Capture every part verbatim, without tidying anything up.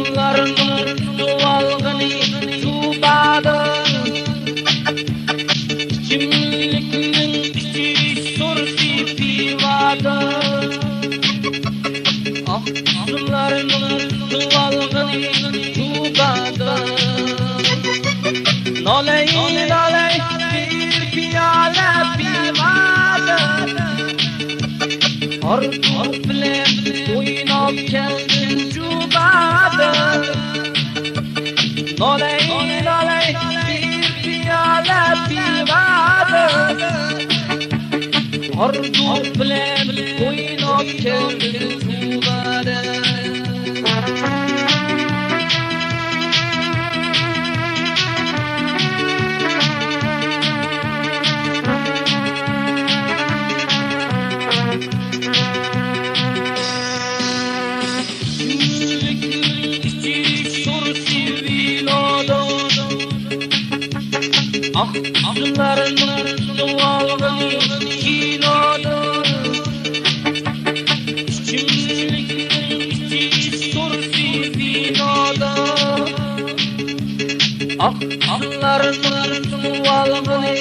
ئاقسۇلارنىڭ تۇتۇۋالغىنى جۇبادىن، ئىچىملىكنىڭ ئىچىش سۇرىسى پىۋادىن. ئاقسۇلارنىڭ تۇتۇۋالغىنى جۇبادىن. نالەي، نالەي، بىر پىيالە پىۋادىن. ئارزۇ بىلەن ئويناپ كەلدىم جۇبادىن. نالەي، نالەي، بىر پىيالە پىۋادىن. ئارزۇ بىلەن ئويناپ كەلدىم جۇبادىن. ئىچىملىكنىڭ ئىچىش سۇرىسى ۋىنودىن. ئاقسۇلارنىڭ تۇتۇۋالغىنى كىنودىن. ئىچىملىكنىڭ ئىچىش سۇرىسى ۋىنودىن. ئاقسۇلارنىڭ تۇتۇۋالغىنى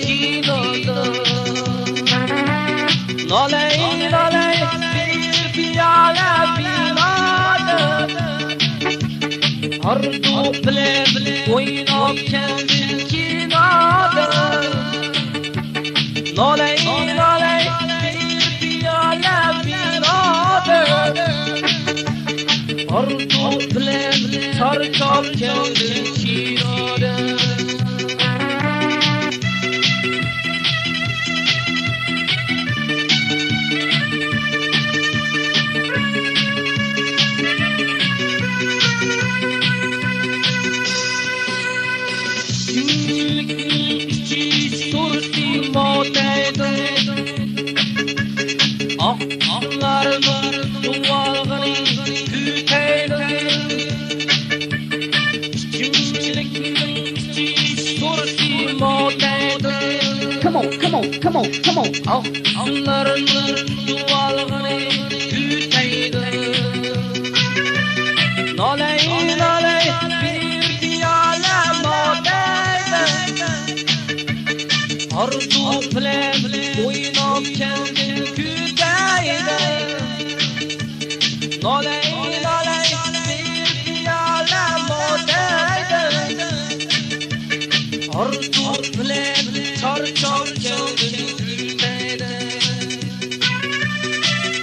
كىنودىن. نالەي، نالەي، بىر پىيالە ۋىنودىن. ئارزۇ بىلەن ئويناپ كەلدىم كىنودىن. نالەي، نالەي، بىر پىيالە ۋىنودىن. ئارزۇ بىلەن چارچاپ كەلدىم كىنودىن. ئىچىملىكنىڭ ئىچىش سۇرىسى مۆتەيدىن. ئاقسۇلارنىڭ تۇتۇۋالغىنى كۈتەيدىن. ئىچىملىكنىڭ ئىچىش سۇرىسى مۆتەيدىن. Come on, come on, come on, come on. ئاقسۇلارنىڭ تۇتۇۋالغىنى كۈتەيدىن. نالەي، نالەي، بىر پىيالە مۆتەيدىن. ئارزۇ بىلەن ئويناپ كەلدىم كۈتەيدىن. نالەي، نالەي، بىر پىيالە مۆتەيدىن. ئارزۇ بىلەن چارچاپ كەلدىم كۈتەيدىن.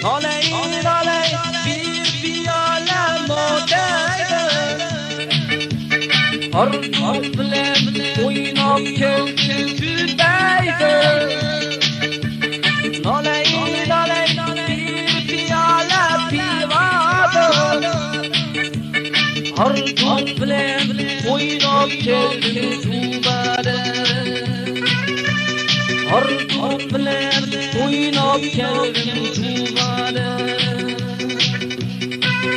نالەي، نالەي، بىر پىيالە مۆتەيدىن. ئارزۇ بىلەن ئويناپ كەلدىم كۈتەيدىن. نالەي، نالەي، بىر پىيالە پىۋادىن. ئارزۇ بىلەن ئويناپ كەلدىم جۇبادىن. ئارزۇ بىلەن ئويناپ كەلدىم جۇبادىن.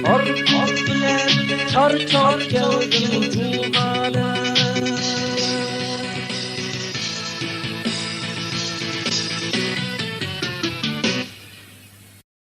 ئارزۇ بىلەن چارچاپ كەلدىم جۇبادىن.